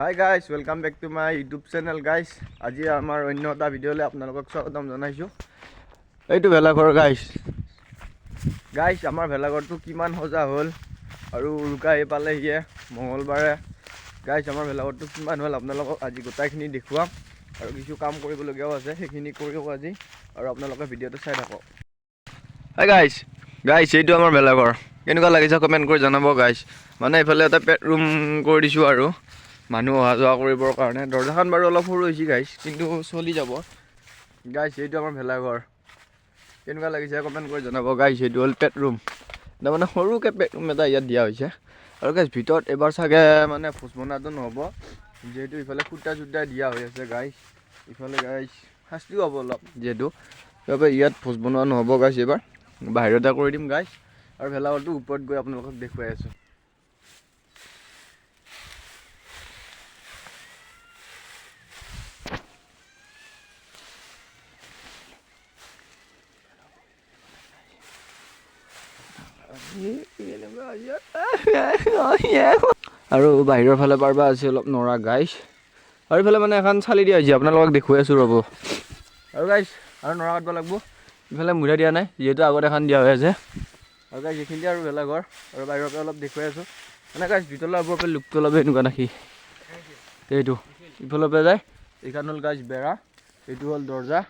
Hi guys, welcome back to my YouTube channel, guys. আজি আমাৰ অন্য এটা ভিডিঅ'লৈ আপোনালোকক স্বাগতম জনাইছোঁ। এইটো ভেলাঘৰ গাইজ। গাইজ, আমাৰ ভেলাঘৰটো কিমান সজা হ'ল আৰু উৰুকা আহি পালেহিয়ে মঙলবাৰে। গাইজ, আমাৰ ভেলাঘৰটো কিমান হ'ল আপোনালোকক আজি গোটেইখিনি দেখুৱাম আৰু কিছু কাম কৰিবলগীয়াও আছে, সেইখিনি কৰিও আজি আৰু আপোনালোকে ভিডিঅ'টো চাই থাকক। Hi guys. গাইজ, এইটো আমাৰ ভেলাঘৰ। কেনেকুৱা লাগিছে কমেণ্ট কৰি জনাব গাইজ। মানে এইফালে এটা পেট ৰুম কৰি দিছোঁ আৰু মানুহ অহা যোৱা কৰিবৰ কাৰণে। দৰ্জাখন বাৰু অলপ সৰু হৈছে গাইজ, কিন্তু চলি যাব। গাইজ, এইটো আমাৰ ভেলাঘৰ। কেনেকুৱা লাগিছে কমেণ্ট কৰি জনাব গাইজ। এইটো হ'ল পেট ৰুম, তাৰমানে সৰুকৈ পেট ৰুম এটা ইয়াত দিয়া হৈছে। আৰু গাইজ, ভিতৰত এবাৰ চাগে মানে ভোজ বনোৱাটো নহ'ব, যিহেতু ইফালে খুটা চুটা দিয়া হৈ আছে গাইজ। ইফালে গাইজ শাস্তিও হ'ব অলপ যিহেতু, সেইবাবে ইয়াত ভোজ বনোৱা নহ'ব গাইজ, এইবাৰ বাহিৰতে কৰি দিম গাইজ। আৰু ভেলাঘৰটো ওপৰত গৈ আপোনালোকক দেখুৱাই আছোঁ। আৰু বাহিৰৰ ফালে পাৰবা আছে অলপ নৰা গাইজ। আৰু ইফালে মানে এখন চালি দিয়া হৈছে, আপোনালোকক দেখুৱাই আছোঁ, ৰ'ব। আৰু গাইজ, আৰু নৰা কাটিব লাগিব। ইফালে মুঢ়া দিয়া নাই, যিহেতু আগত এখন দিয়া হৈ আছে। আৰু গাইজ, এইখিনিতে আৰু ভেলাঘৰ আৰু বাহিৰৰ পৰা অলপ দেখুৱাই আছোঁ। মানে গাইজ, ভিতৰলৈ ওপৰৰ পৰা লুকটো অলপ এনেকুৱা নাখি। এইটো ইফালৰ পৰা যায়। এইখন হ'ল গাইজ বেৰা, এইটো হ'ল দৰ্জা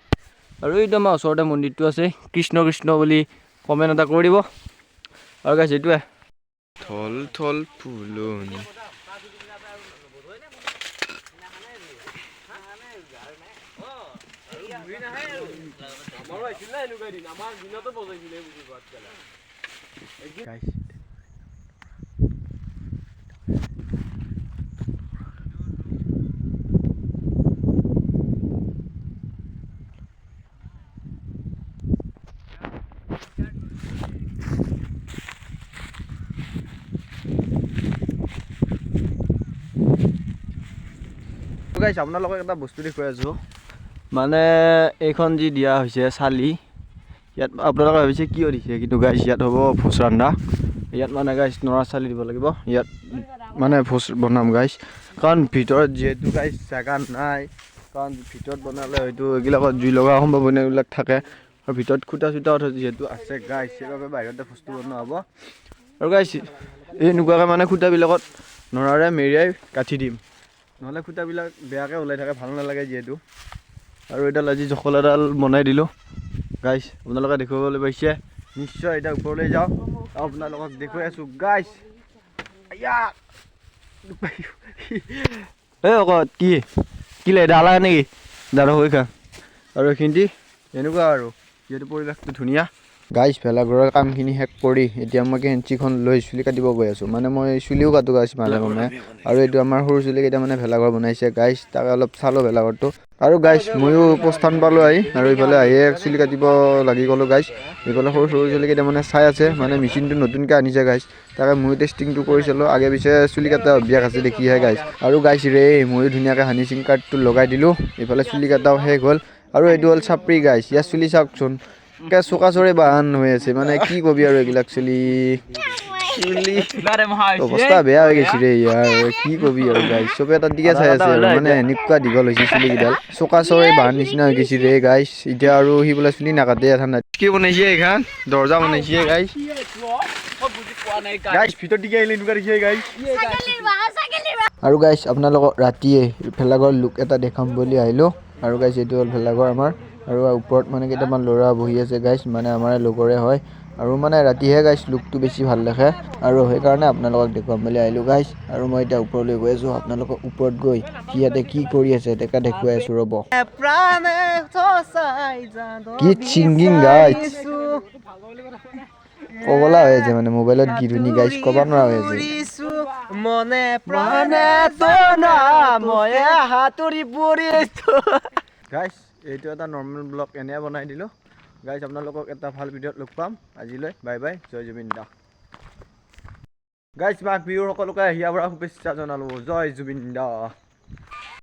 আৰু এইটো আমাৰ ওচৰতে মন্দিৰটো আছে। কৃষ্ণ কৃষ্ণ বুলি কমেণ্ট এটা কৰি দিব। আৰু গাইজ, এইটোৱে থল থল ফুলনি। গাইজ, গাইজ, আপোনালোকক এটা বস্তু দেখুৱাই আছোঁ। মানে এইখন যি দিয়া হৈছে চালি, ইয়াত আপোনালোকে ভাবিছে কিয় দিছে, কিন্তু গাইজ, ইয়াত হ'ব ভোজ ৰন্ধা। ইয়াত মানে গাইজ নৰা চালি দিব লাগিব। ইয়াত মানে ভোজ বনাম গাইজ, কাৰণ ভিতৰত যিহেতু গাইজ জেগা নাই। কাৰণ ভিতৰত বনালে হয়তো এইবিলাকত জুই লগা সম্ভাৱনা এইবিলাক থাকে আৰু ভিতৰত খুটা চুটাও যিহেতু আছে গাইজ, সেইবাবে বাহিৰতে বস্তু বনোৱা হ'ব। আৰু গাইজ, এই এনেকুৱাকৈ মানে খুটাবিলাকত নৰাৰে মেৰিয়াই গাঁঠি দিম, নহ'লে খুটাবিলাক বেয়াকৈ ওলাই থাকে, ভাল নালাগে যিহেতু। আৰু এডাল আজি জখল এডাল বনাই দিলোঁ গাইজ, আপোনালোকে দেখুৱাবলৈ পাইছে নিশ্চয়। এতিয়া ওপৰলৈ যাওঁ, আপোনালোকক দেখুৱাই আছোঁ গাইজ। আয়া, এই অকত কি কি লাগে ডালা নেকি দাদা হৈ খা। আৰু এইখিনি এনেকুৱা আৰু যিহেতু পৰিৱেশটো ধুনীয়া। গাইজ, ভেলাঘৰৰ কামখিনি শেষ কৰি এতিয়া মই কেঞ্চিখন লৈ চুলি কাটিব গৈ আছোঁ। মানে মই চুলিও কাটো গাইজ মাজে সময়ে। আৰু এইটো আমাৰ সৰু চুলিকেইটা মানে ভেলাঘৰ বনাইছে গাইজ, তাকে অলপ চালোঁ ভেলাঘৰটো। আৰু গাইজ, ময়ো প্ৰস্থান পালোঁ আহি আৰু ইফালে আহিয়ে চুলি কাটিব লাগি গ'লোঁ গাইজ। ইফালে সৰু সৰু চুলিকেইটা মানে চাই আছে, মানে মেচিনটো নতুনকৈ আনিছে গাইজ, তাকে ময়ো টেষ্টিংটো কৰি চালোঁ। আগে পিছে চুলি কটা অভ্যাস আছে দেখিহে গাইজ। আৰু গাইজ ৰে, ময়ো ধুনীয়াকৈ হানি সিং কাৰ্ডটো লগাই দিলোঁ। ইফালে চুলি কটাও শেষ হ'ল। আৰু এইটো হ'ল চাপৰি গাইজ। ইয়াৰ চুলি চাওকচোন, একে চোকা চৰে বাহান হৈ আছে। মানে কি কবি আৰু, এইবিলাক চুলি চুলি অৱস্থা বেয়া হৈ গৈছে ৰে ইয়াৰ। কি কবি আৰু গাইজ, চবে এটা দিকে চাই আছে আৰু মানে এনেকুৱা দীঘল হৈছে চুলিকেইডাল, চোকা চৰে বাহাৰ নিচিনা হৈ গৈছে ৰে গাইজ। এতিয়া আৰু সি বোলে চুলি নাকাটে ঠাণ্ডাত। কি বনাইছে এইখন? দৰ্জা বনাইছে গাইজ। গাইজ, ভিতৰত দিকে আহিলে এনেকুৱা দেখিছে গাইজ। আৰু গাইজ, আপোনালোকক ৰাতিয়ে ভেলাঘৰ লুক এটা দেখাম বুলি আহিলোঁ। আৰু গাইজ, এইটো হ'ল ভেলাঘৰ আমাৰ। আৰু ওপৰত মানে কেইটামান ল'ৰা বহি আছে গাইজ, মানে আমাৰ লগৰে হয়। আৰু মানে ৰাতিহে গাইজ লুকটো বেছি ভাল দেখে আৰু সেইকাৰণে আপোনালোকক দেখুৱাম বুলি আহিলোঁ গাইজ। আৰু মই এতিয়া ওপৰলৈ গৈ আছোঁ। আপোনালোকক ওপৰত গৈ সিহঁতে কি কৰি আছে তাকে দেখুৱাই আছোঁ, ৰ'ব। কি ছিংগিং গাইজ! পগলা হৈ আছে মানে মোবাইলত গিৰুনি গাইজ, ক'ব নোৱাৰা হৈ আছে। মনে প্ৰাণে হাতুৰি পৰিছো। গাইজ, এইটো এটা নৰ্মেল ব্লগ এনে বনাই দিলোঁ গাইজ। আপোনালোকক এটা ভাল ভিডিঅ'ত লগ পাম। আজিলৈ বাই বাই, জয় জুবিন দা। গাইজ, মাঘ বিহুৰ সকলোকে হিয়া পৰা শুভেচ্ছা জনালোঁ। জয় জুবিন দা।